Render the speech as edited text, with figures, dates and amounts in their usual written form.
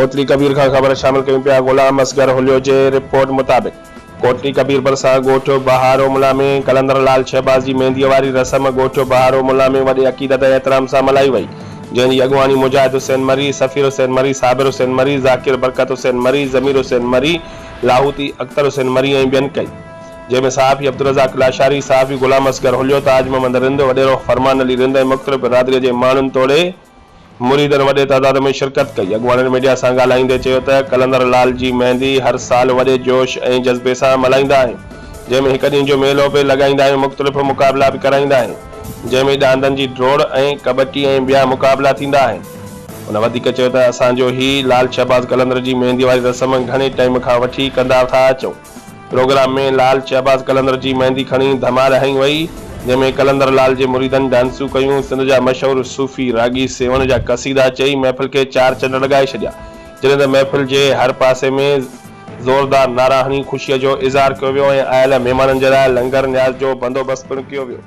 ڪوٽلي ڪبير کان خبر شامل ڪيون پيا غلام اصغر هليو جي رپورٽ مطابق ڪوٽلي ڪبير ڀرسان ڳوٺ بهارو ملا ۾ قلندر لال شهباز جي مينديء واري رسم ڳوٺ بهارو ملا ۾ وڏي عقيدت ۽ احترام سان ملهائي وئي جنهن جي اڳواڻي مجاهد حسين مري، سفير حسين مري، صابر حسين مري، ذاڪر برڪت حسين مري، ضمير حسين مري، لاهوتي اختر حسين مري ۽ ٻين ڪئي جنهن ۾ صحافي عبدالرزاق لاشاري، صحافي غلام اصغر هليو، تاج محمد رند، وڏيرو فرمان علي رند ۽ مختلف برادريء جي ماڻهن توڙي مريدن وڏي تعداد ۾ شرڪت ڪئي. اڳواڻن ميڊيا سان ڳالهائيندي چيو ته قلندر لال جي ميندي هر سال وڏي جوش ۽ جذبي سان ملهائيندا آهيون جنهن ۾ هڪ ڏينهن جو ميلو به لڳائيندا آهيون مختلف مقابلا به ڪرائيندا آهيون جنهن ۾ ڏاندن جي ڊوڙ ۽ ڪٻٽي ۽ ٻيا مقابلا ٿيندا آهن. هن وڌيڪ چيو ته اسان جو هي لال شهباز قلندر جي ميندي واري رسم گهڻي ٽائيم کان وٺي ڪندا ٿا اچون. پروگرام ۾ لال شهباز قلندر جي مهندي کڻي ڌمال هنئي وئي، جنهن ۾ قلندر لال جي مريدن ڊانسون ڪيون، سنڌ جا مشهور صوفي راڳي سيوهڻ جا قصيدا چئي محفل کي چار چنڊ لڳائي ڇڏيا، جڏهن ته محفل جي هر پاسي ۾ زوردار نعرا هڻي خوشيء جو اظهار ڪيو ويو ۽ آيل مهمانن جي لاء لنگر نياز جو بندوبست پڻ ڪيو ويو.